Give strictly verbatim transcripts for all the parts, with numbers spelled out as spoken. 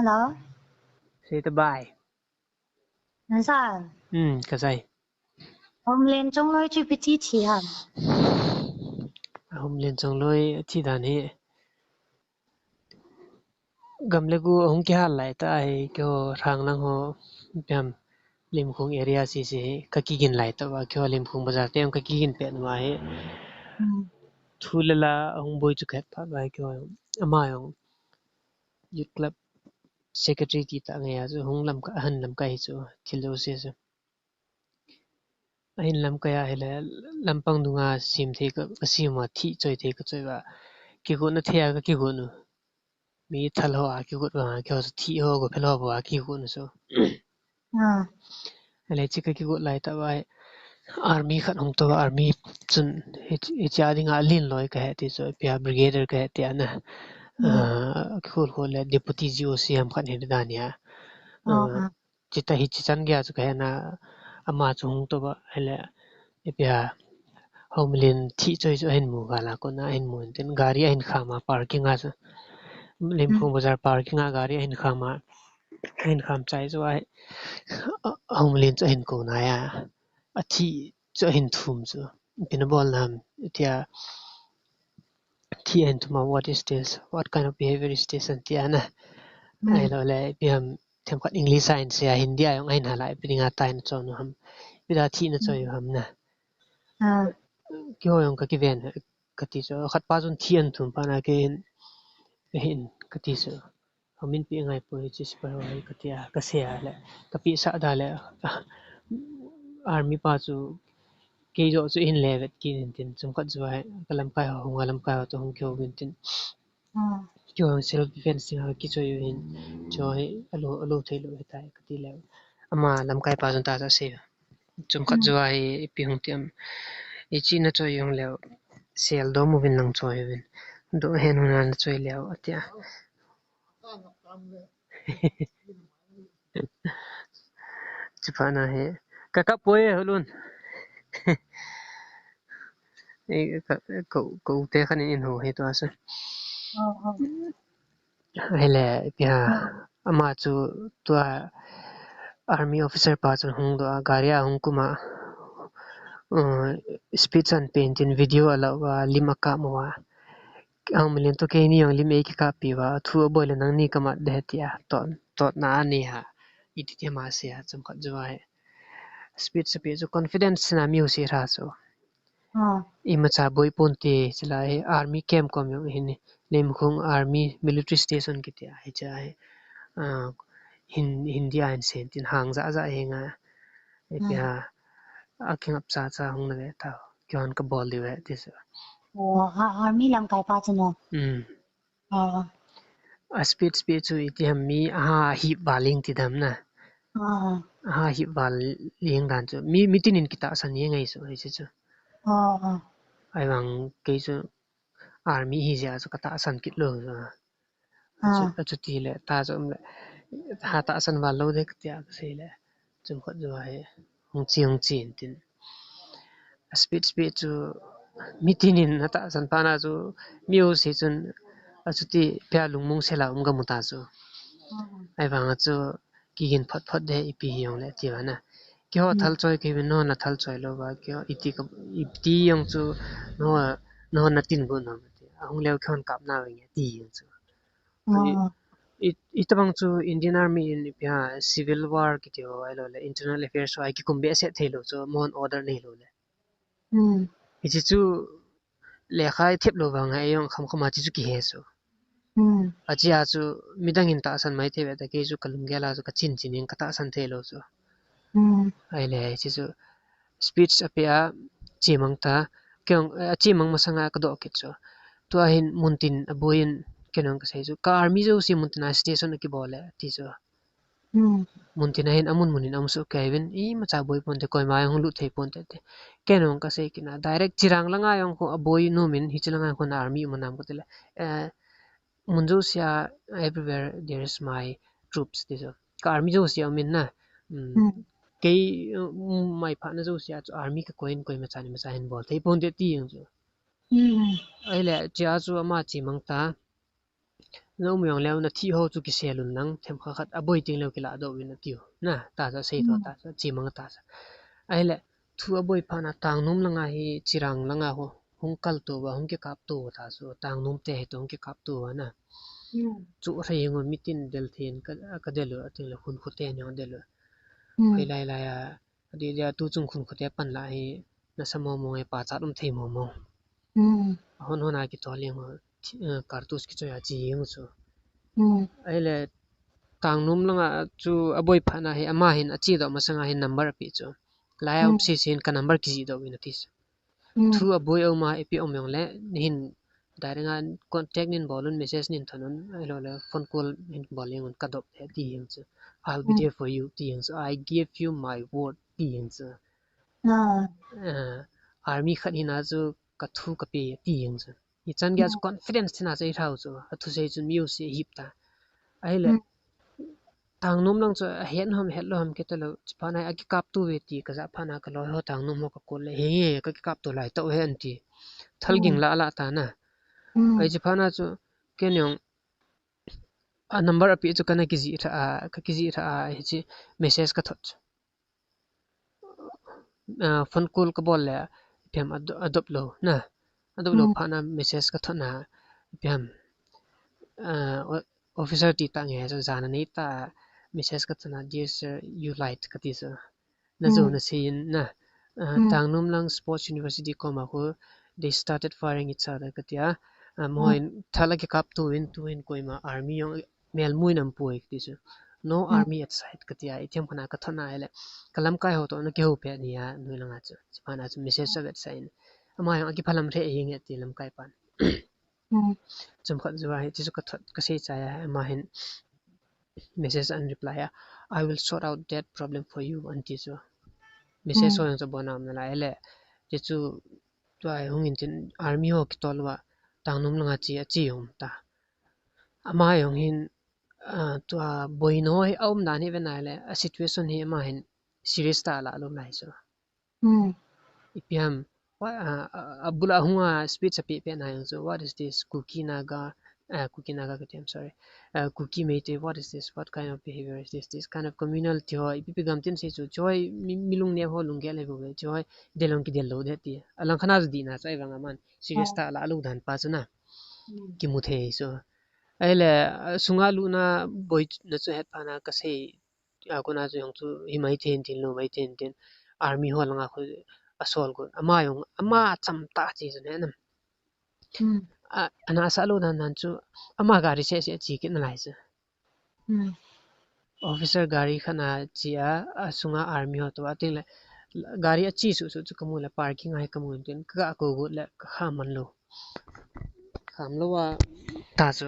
Hello. Say goodbye. Nasan. Hmm, kasai. Homeland Chongloi chu ipi thi thi ham. Homeland Chongloi thi dan hi. Gam le gu ahung kihal lai ta ahi, keiho Ranglang ho, ipi ham, Limkhung area sese hi, ka kigin lai ta uva, keiho Limkhung bazar te jong ka kigin pet uva hi. Hmm. Thu le la ahung boi chu ka het phat uva hi, keiho, ama jong Youth Club Secretary ti ta ngai a chu, hung lamkai, ahin lamkai hi chu, thil jouse chu. Ahin lamkai a hile, lampang dunga sem thei ka, ka sem uva, thih choi thei ka choi uva. Kigotna thei a ka kigot u. Mi thal ho a kigot uva, keiho chu thih ho, gophel ho bou a kigot u chu. Ah. Ahile, hiche ka kigot lai tah uva hi, army khat hung tou, army chun, hi, hiche a dinga alen loi ka he ti chu, ipi ham, brigadier ka he ti ana. Hmm. Ah, kikhol khol le, deputy G O C ham khat hi dan hi a. Ah, Ah, ah. Hiche ta hi, hiche chan geiya chu ka he na, ama chu hung tou uva, ahile, ipi ham, Homeland thih choi chu ahin mu gal a, kona ahin mu in tin, gari ahin kham a, parking a chu. Limkhung Hmm. bazar parking a gari ahin kham a, ahin kham chai chu ahi, Homeland chu ahin kou nai a, athih chu ahin thum chu. Ipi na bol nam, tia, thih ahin thum a, "What is this? What kind of behavior is this?" an ti ana. Hmm. Ahilou le, ipi ham, themkhat English a ahin sei a, Hindi a jong ahin hal a, ipi dinga tah in achon u ham. Ipi dinga thih na choi u ham na. Ah. Keiho jong ka kiven, ka ti chu, khat pa chun thih ahin thum phat na kei hin, kei hin, ka ti chu. Amin pi ngai poi, hiche sepai ho hi ka ti a, ka sei a le, ka pehsah da le, army pa chu, kei joh chu ahin le vet kit in tin, chomkhat jou a hi, ka lamkai ho, hung a lamkai ho toh hung kihou in tin. Ah. Keiho self defense dinga kichoi u hin, chu hi, alou, alou thei lou hitai, ka ti le. Ama lamkai pa chun tahsa asei u. Chomkhat Hmm. jou a hi, ipi hung ti ham. Hiche na choi u hung leu, sel dom uvin lang choi uvin. Doh hen hung na choi leu, ati a. Chuphat na hi. Ka kap poi e, Holun. Eh, ka, ka, ka u te khat in eihin hou hi tua chu. Oh, oh. Ahile, ipi ham, Ah. ama chu tua army officer pa chun hung doh a, gari a hung kum a, uh, speech ahin pe in tin video ala uva, lim akap uva. Homeland toh keini jong lim eikikap pi uva, thu aboi le nangni kamat ding ahi tia, tot, totna anei a, iti ti ama sei a, chomkhat jou a hi. Speech ape chu confidence na mi u sei ra chu. Ah. Imacha boi ponte, chulai hi army camp kom jong hin, Limkhung Army Military Station kiti a, hiche a hi, ah, hin, Hindi a hin sei in tin hang ja ja hi nga, ipi Hmm. ham, akingap cha cha hung na ve tau, keihon ka bol diu ve, ti chu. Oh, a, army lamkai pa chu na. Hmm. Ah. A speech, speech chu iti ham mi aha hip val ing ti dam na. Ah. Aha hip val ing dan chu. Mi, mi tin in kitahsan e ngai chu, hiche chu. Ah, ah. Ahivang kei chu army hi jeh a chu ka tahsan kit lou chu. Achu, Ah. achuti le, ta chu um le, ha tahsan val lou ding ka tia ka sei le. Chomkhat jou a hi, hung che, hung che in tin. A speech, speech chu, mi tin in na tahsan phat na chu, mi u sei chun, achuti pia lungmong sel a um ka mu ta chu. Mm. Ahivang a chu, kigin phot phot ding ipi hi jong le ti uva na. Keiho Mm. thal choi kei uvin, nangho na thal choi lou uva, keiho iti ka, iti jong chu, nangho, nangho na tin got nom ti. Ahung leu keihon kap nau nge ti jong chu. I, Ah. i, itobang chu Indian Army in ipi ham civil war kiti ho ahilou le internal affairs ho a kikum behseh thei lou chu, amahon order nei lou le. Hmm. Hiche chu lekha i thep lou vang a, ei jong kham kham a hiche chu kihe chu. Hmm. Hiche a chu midang in tahsan mai thei ve ta, kei chu ka lunggel a chu ka chin chin in ka tahsan thei lou chu. Hmm. Ahile hiche chu speech ape a, chemang ta, kei jong, eh, achemang masang a ka doh kit chu. Tua hin muntin a boi in, kei jong ka sei chu. Ka army jouse muntin a station a kibol e, ti chu. Hmm. Muntin a hin amun mun in aum soh kei uvin, imacha boi ponte, koima jong hung lut thei ponte ti. Kei jong ka sei kit na, direct Chirang langa jong khu aboi nom in, hiche langa khu na army um nam ka ti le. Eh, mun jouse a, everywhere there is my troops, ti chu. Ka army jouse a um in na. Hmm. Hmm. Kei, um, mai phat na jouse a chu army ka koi in, koimacha imacha hin bol thei ponte ti jong chu. Hmm. Ahile, hiche a chu ama chemang ta. Na um jong leu na thih ho chu kisel un lang, themkhat khat aboi teng leu kilah doh uvin atiu. Na, tachu asei tho, tachu achi mang tachu. Ahile, thu aboi phat na tangnom langa hi chirang langa ho, hung kal to uva, hung kikap to uva tachu, tangnom te hi to hung kikap to uva na. Chu rei ngo mitin del thin ka, ka del u, atin le hun khu te ni del u. Phei lai lai a, adi dia tu chung khun khote pan la hi, nasa mo mo e pa chat um thei mo mo. Hon hon a kitol jeng ho, thi-, eh, cartouche kichoi a chi jeng chu. Ahile, tangnom langa chu aboi phat na hi, ama hin achi doh masanga hin number ape chu. Lai a um sese hin ka number kijih doh uvin ati chu. Thu aboi a um a, ipi um jong le, hin direct a contact nin bol un, message nin thon un, ahilou le phone call nin bol jeng un, ka dop le ti jeng chu. I'll be there for you ti jeng chu. I give you my word ti jeng chu. Ah, army khat hina chu ka thu ka pe ti jeng chu. Hichan gei a chu confidence thina chu eilhau chu. Athusei chun mi jouse ahip ta. Ahile, tangnom lang chu ahet ham, het lou ham kiti lou. Chuphat na hi akikap to uve ti kajah phat na ka loi ho tangnom ho ka call le, he, he, ka kikap to lai tau he anti. Thal ging la la ta na. Ahi chuphat na chu, ken jong, a number ape chu kana kijih tha a, ka kijih tha a, hiche message ka thot chu. Ah, phone call ka bol le, ipi ham ado-, adop lou, na. Adop lou phat na message ka thot na, ipi ham. Ah, o-, officer ti ta nge, so jana nei ta, message ka thot na, "Dear sir, you lied," kati so. Na jo na sei in na. Ah, tangnom lang Sports University koma khu, they started firing each other kati a. Ah, mo in thal akikap to uvin, tu in koima army jong mel mui nam poi kati chu. No army at sight kati a, ithem khana ka thot na ahile. Ka lamkai ho to na kihou pet ni a, noi langa chu. Chuphat na chu message sa vet sa in. Ama jong akiphalam re jeng e ti lamkai pan. Chomkhat jou a hiche chu ka thot ka sei chai a, ama hin message an reply a, "I will sort out that problem for you," anti chu. Message ho jong chu abon a um nalai le. Hiche chu tua hung in tin army ho kitol uva tangnom langa che ache um ta. Ama jong hin, ah, tua boina ho hi aum dan hi ven ahile, a situation hi ama hin serious tah a ala lou lai chu. Ipi ham, wa-, ah, ah, abul a hung a speech ape pe na jong chu, "What is this? Kuki Naga, ah, Kuki Naga kati, I'm sorry. Ah, Kuki Meitei, what is this? What kind of behavior is this?" This kind of communal ti ho, ipi ipi gam tin sei chu, chu hi mi, mi lungneo ho lunggel ahi bou ve, chu hi del jong kidel lou de ti. Alang khat na chu dihna chu ahivang a aman serious tah a ala lou dan pa chu na. Kimu thei chu. Ahile, ah, sunga lutna boina chu het phat na ka sei a kona chu jong chu hi mai thei in tin, lou mai thei in tin, army ho langa khu asol got. Ama jong, ama cham tah che chu ne nam. A, ana sa lou dan dan chu, ama gari seh seh che kit nalai chu. Officer gari khat na che a, asunga army ho to a, tin le, gari ache suh suh chu kamu le, parking a hi kamu in tin, ka ga kou got le, ka kham man lou. Kham lou a, ta chu,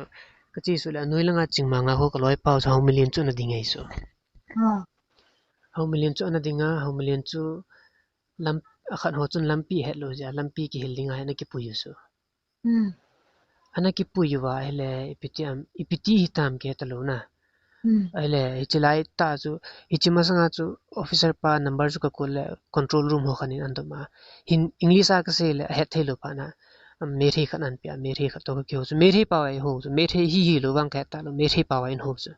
ka che suh le, anoi langa chingmang a ho ka loipa u chu Haomilen chu ana ding ahi chu. Haomilen chu ana ding a, Haomilen chu lam, akhat ho chun lampi ahet lou jeh a, lampi kihil ding a ana kipui u chu. Ana kipui uva ahile, ipi ti am, ipi ti hitam kihe talou na. Ahile, hiche lai tah chu, hiche masanga chu officer pa number chu ka call le control room ho khat in ana dom a. Hin English a ka sei le, ahet thei lou phat na. Meitei khat ana pe a, Meitei khat to ka kihou chu. Meitei pao a eihou chu, Meitei hi hi lou vang kahet talou, Meitei pao a eihou chu.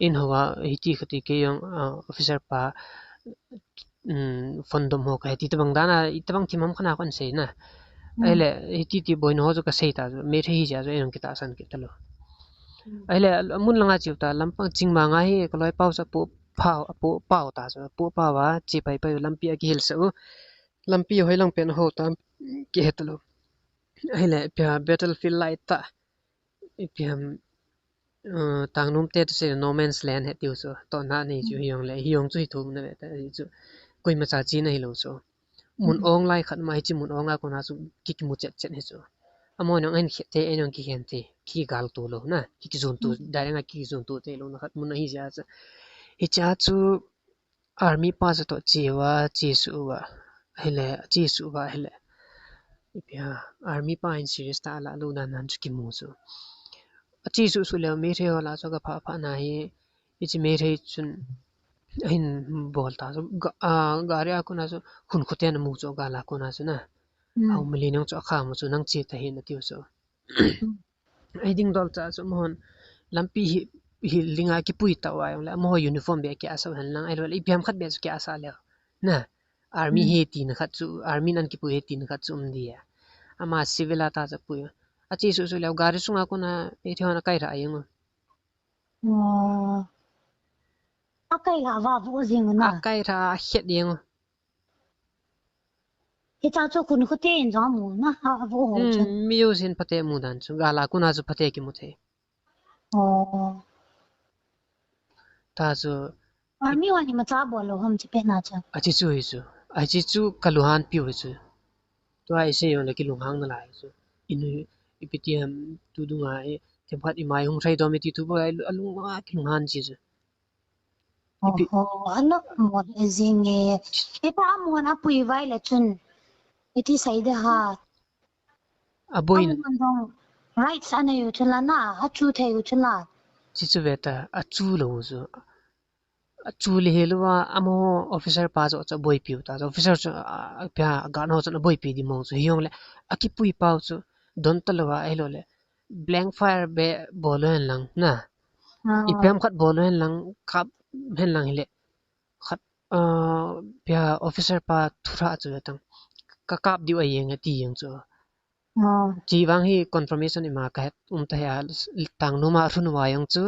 Eihou a, hiti khat ti kei jong, ah, officer pa, um, phone dom ho kahe ti tabang dan a, itabang thim ham khat na kon sei na. Ahile, hiti ti boina ho chu ka sei ta chu, Meitei hi jeh a chu eihon kitahsan kit talou. Ahile, amun langa cheu ta, lampang chingmang a hi, ka loipa u chu apoh pao, apoh pao ta chu, apoh pao a, che pai pai u lampi a kihil sah u. Lampi hoi lang pen ho tam kihe talou. Ahile, ipi ham battlefield lai tah. Ipi ham, uh, tangnom te tu se no man's land he tiu chu. Tohna nei chu hi jong le, hi jong chu hi thum na ve ta hi chu. Koima cha chena hilou chu. Mun ong lai khat ma hiche mun ong a kona chu ki, kimu chet chet hi chu. Amahon jong ahin khe te, eihin jong kikhen te, kigal to lou na, ki, kijun to, direct a kijun to te lou na khat mun ahi jeh a chu. Hiche a chu, Army pa chu toh che uva, che suh uva, ahile, che suh uva, ahile. Ipi ham, army pa hin serious tah a ala lou dan dan chu kimu chu. Ache suh suh leu, Meitei ho lah chu aga phah phah na hi, hiche Meitei chun ahin bol ta chu, ga-, a, gari a kona chu, hun khoten amu chu, gal a kona chu na. Haomilen jong chu akham u chu, nang che tahih in atiu chu. Ahi ding dol cha chu amahon lampi hi, hi linga kipui tauva jongle amaho uniform beh kia asah hen lang, ahilou le ipi ham khat beh chu kia asah leu. Na, army hi tina khat chu, army nan kipui hi tina khat chu um dia. Ama civil a ta chu pui. Ache suh suh leu gari sunga kona Meitei hon akai rah jeng u. Akai rah va vo jing na. Akai rah a het jeng u. Hicha chu khun khute in jong amu na, a, avo ho chu. Hmm, mi jousen phaten amu dan chu. Gal a kona chu phaten kimu thei. Oh. Ta chu. Army hon imacha bol lou ham hiche pet na chu. Ache chu hi chu. Ache chu ka lunghan piu hi chu. Tua isei jongle kilunghang nalai chu. Inu ipi ti ham tu dunga e. Themkhat imai hung thei dom e ti thu bou a lung a kilunghan chi chu. Ipi- Oho, alung mo le jing e. Ipi amon apui vai le chun. Iti sei de ha. Aboi. Amon dong rights anei u chu la na, achu thei u chu la. Chi chu ve ta, achu lou chu. Achu le hilou va, amaho officer pa chu, chu boipiu ta. Officer chu, a, a, pia, guard ho chu aboipi di mong chu. Hijongle, akipui pau chu, don talou va, ahilou le. Blank fire beh bol u hen lang, na. Ah. Ipi ham khat bol u hen lang, kap hen lang hile. Khat, ah, pia officer pa thurah chu tang. Ka kap diu ahi jeng e ti jeng chu. Ah. Chi vang hi confirmation ima ka het um ta hi a, tang numa thun uva jong chu.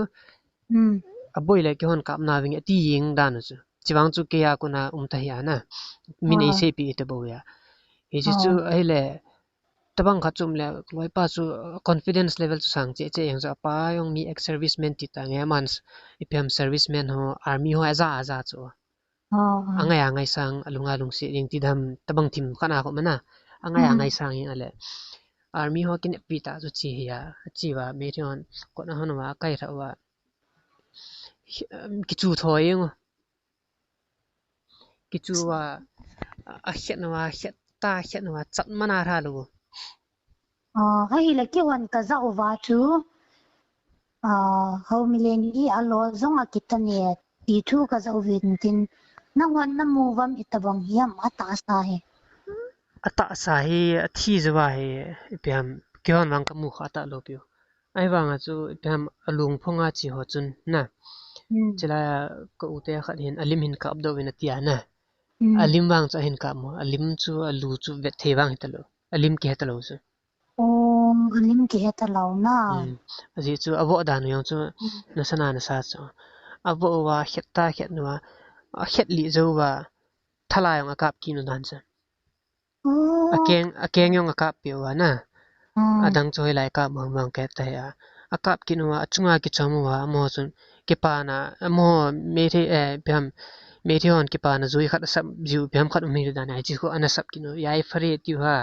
Hmm. Aboi le kihon kap na ving e ti jeng dan u chu. Chi vang chu kei a kona um ta hi a na. Min ei seipi ite bou a. Hichu chu ahile, tabang khat chu um le, loipa chu, uh, confidence level chu sang cheh cheh jeng chu, apa jong mi ex-serviceman ti ta nge, aman s-, ipi ham serviceman ho, army ho aja aja chu. Angai angai sang, alung alung se jeng ti dam, tabang thim khat na ko mana. Angai angai sang jeng ale. Army ho kineppi ta chu chi hi a, chi va, Meitei hon, kona hon va, kai rah va. Hi, um, kichu thoi jeng u. Kichu va, a, akhet nau va, akhet ta, akhet nau va, chat mana ra lou. Ah, ahile kihon ka ja uva chu, ah, Haomilen hi alo jong akitane, ti thu ka ja uvin tin, nahon namu uvam itobang hiam atahsa hi. Atahsa hi, athi jou va hi, ipi ham, kihon vang kamu kha atah lou piu. Ahivanga chu, ipi ham, alungphong a che ho chun, na. Hmm. Chulai a ka u te khat hin, alim hin kap doh uvin ati a, na. Hmm. Alim vang chu ahin kap mo, alim chu, alu chu vet thei vang hita lou. Alim kihe ta lou chu. Oh, alim kihe ta lou na. Hmm. Ajeh chu, avoh dan u jong chu, hmm, nasa na nasa chu. Avoh uva, akhet ta, akhet nau va, akhet lih jou va, thala jong akap kit nau dan chu. Oh. Akeng, akeng jong akap peh uva na. Hmm. Adang chu hoilai kap mang mang kit ta hi a. Akap kit uva, achunga kichom uva, amaho chun kipana, amaho Meitei, eh, ipi ham, Meitei hon kipana jui khat asap jiu, ipi ham khat um hi dan a, hichu khu ana sap kit u, yai phare tiu ha.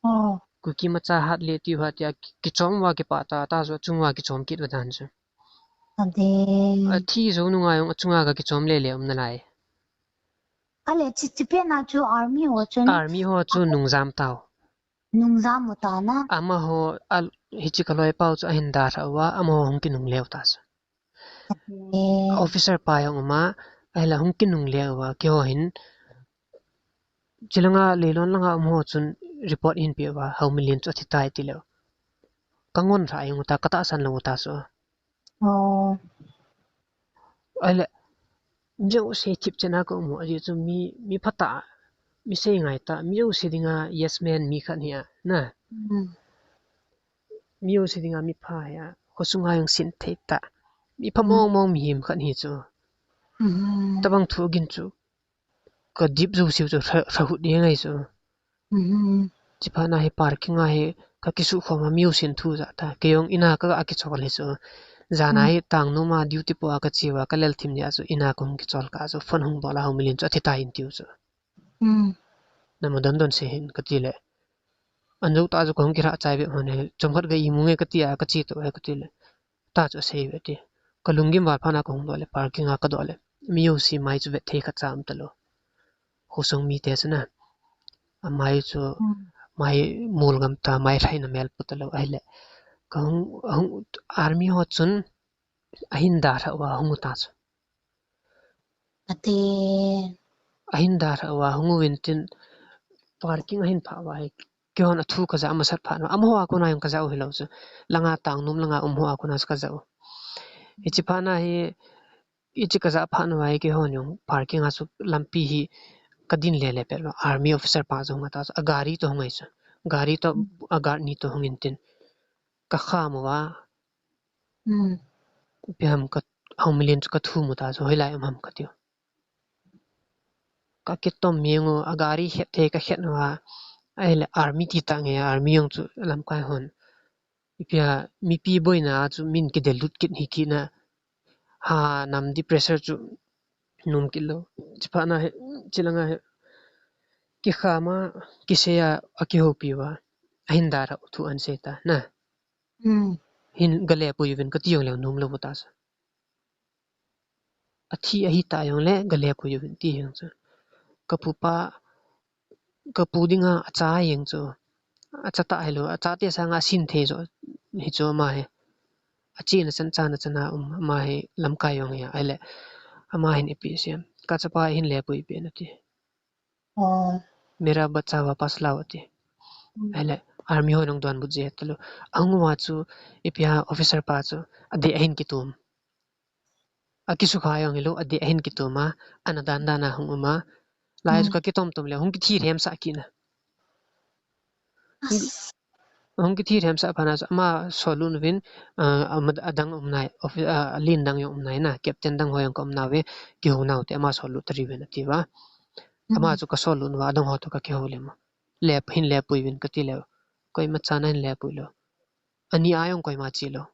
Oh. Kuki macha hat le tiu ha tia, ki-, kichom uva kipah ta, ta chu achunga kichom kit uva dan chu. Ade. Athi jou nunga jong achunga ga kichom le le um nalai. Ale, chi, chi pet na chu army ho chun. Army ho chu nungjam tau. Nungjam u ta na. Amaho, al, hiche ka loipa u chu ahin dalhah uva, amaho hung kinungle u ta chu. Eh. Officer pa jong um a, ahile hung kinungle uva, keiho hin. Chulanga Leilon langa um ho chun report ahin pe uva, Haomilen chu athi tai ti leu. Ka ngon lhah jeng u ta, ka tahsan lou u ta chu. Oh. Ahile, mi jouse thipchet na ka um u, ajeh chu mi, mi phatah, mi seingai tah, mi jouse dinga yes man mi khat hi a, na. Hmm. Mi jouse dinga mi pha hi a, khosunga jong sin thei tah, mi pha mong mong mihem khat hi chu. Hmm. Tabang thu agin chu. Ka dip jouse u chu lha, lha hut ding ahi chu. Mhm. Chuphat na hi parking a hi ka kisukhom a mi jousen thu ja ta. Kei jong in a ka ga kichol hi chu. Jan a hi tang nom a duty po a ka che uva ka lel thim nia chu in a ka hung kichol kah chu phone hung bol a Haomilen chu athi tai in tiu chu. Mm. Nama don don se hin ka ti le. An jou ta chu ka hung kirah chai bep hon hi. Chomkhat ga imu nge ka ti a ka che to e ka ti le. Ta chu asei ve ti. Ka lunggim val phat na ka hung doh le, parking a ka doh le. Mi jouse mai chu vet thei khat cha um talou. Khosung mite chu na. Amai chu, mm, mai mol ngam ta, mai lhaina mel pu talou ahile. Ka hung, hung, army ho chun ahin dalhah uva hung u ta chu. Ate. Ahin dalhah uva hung uvin tin parking ahin phah uva hi Keihon athu kaja masat phat na, amaho a kona jong kaja u hilou chu. Langa tangnom langa um ho a kona chu kaja u. Hiche phat na hi, hiche kaja phat na hi keihon jong parking a chu lampi hi kadin lele pet lou. Army officer pa chu hung ata chu. Agari toh hung ahi chu. Gari toh, a guard ni toh hung in tin. Kakham uva. Hmm. Ipi ham ka, Haominlen chu kathum u ta chu hoilai um ham katiu. Kakitom jeng u, agari het thei kakhen uva. Ahile army ti tah nge, army jong chu lamkai hon. Ipi ham, mipi boina a chu min kidelut kit hi kit na. Ha, nam di pressure chu nom kit lou. Hiche phat na hi, hiche langa hi. Kikham a, kisei a, akihoupi uva. Ahin dalhah u thu ahin sei ta, na. Hmm. Hin gale pui uvin kati jongle nom lou ta sa. Athi ahi ta jongle gale pui uvin ti jeng chu. Kapu pa, kapu dinga acha jeng chu. Acha ta hilou, acha te sanga asin thei jo hi chu ama hi. Achena chan, chana chana um, ama hi lamkai jong hi ahile. Ama hin ipi asei em. Kachapa hin le pui pen ati. Oh. मेरा बच्चा वापस लाओ ati. Hmm. Ahile, army ho nang donbut je talou. Ahung uva chu, ipi ham officer pa chu, adeh ahin kitom. Akisukha jong hilou, adeh ahin kitom a, ana dan dan a hung um a. Lai chu Hmm. kakitom tom le, hung kithi rem sah kit na. Hung, hung kithi rem sah phat na chu, ama sol lut uvin, ah, ama adang um nai, offi-, ah, alen dang jong um nai na, captain dang ho jong ka um nauve, kihou nau te ama sol lut tari uvin ati uva. Ama Hmm. chu kasol lut uva, adang ho toh kakihou le mo. Le, hin le pui uvin kati le, koima chan ahin le pui lou. Ani a jong koima che lou.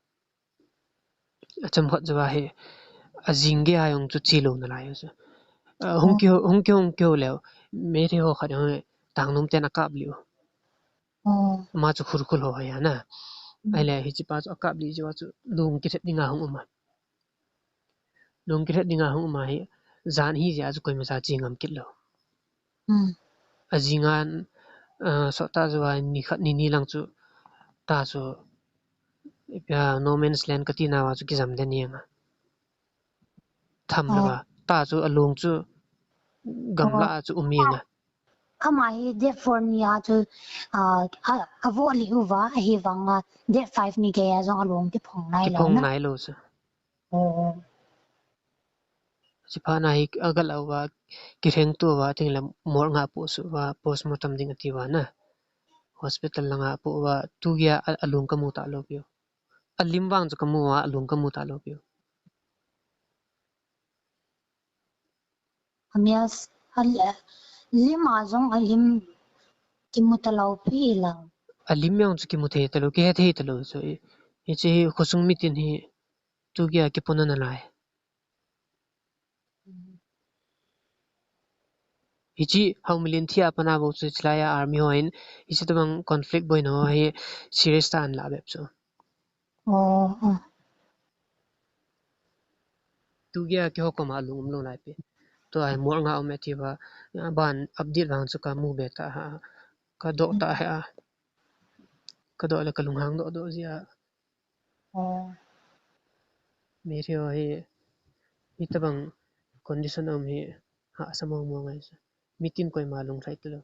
Achomkhat jou a hi, ajing gei a jong chu che lou nalai chu. Ah, hung Oh. kihou, hung kihou, hung kihou leu, Meitei ho khat jong hi, tangnom ten akap lih u. Oh. Ama chu Khurkhul ho hi ana. Hmm. Ahile hiche pa chu akap lih jou a chu, lung kilhet dinga hung um a. Lung kilhet dinga hung um a hi, jan ahi jeh a chu koima cha che ngam kit lou. Hmm. Ajing a, ah, sot tah jou a ni khat ni ni lang chu, ta chu, ipi ham, no man's land kati nauva chu kijam den jeng a. Tham Oh. lou a. Ta chu along chu gamla Oh. a chu um jeng a. Ama hi date four ni a chu, ah, a, avo lih uva, ahivang a date five ni gei a jong along kiphong nai lou Kiphong na. nai lou chu. Oh. Hiche phat na hi agal uva, kilheng to uva, tin le morgue a apoh suh uva, postmortem ding ati uva na. Hospital langa apoh uva, tu gei a, a, along kamu talou piu. Alim vang chu kamu uva, along kamu talou piu. Amias, al-, lim a jong alim kimu talou pi lang. Alim jong chu kimu thei talou, kihe thei talou chu. I, hiche hi khosung mitin hi, tu gei a kipona nalai. Hiche Haominlen thi a pat na bou chu chulai a army hon, hiche tobang conflict boina ho hi serious tah a ahin lah bep chu. Oh, oh. Tu gei a keiho koma lung um lou nai pi. Tua hi morgue a um e ti uva, aban update vang chu kamu be ta ha, kadoh ta ha. Kadoh le kalunghang doh doh jeh a. Oh. Meitei ho hi, hitobang condition a um hi, hahsa mong mong ahi chu. Mitin koima lunglhai talou.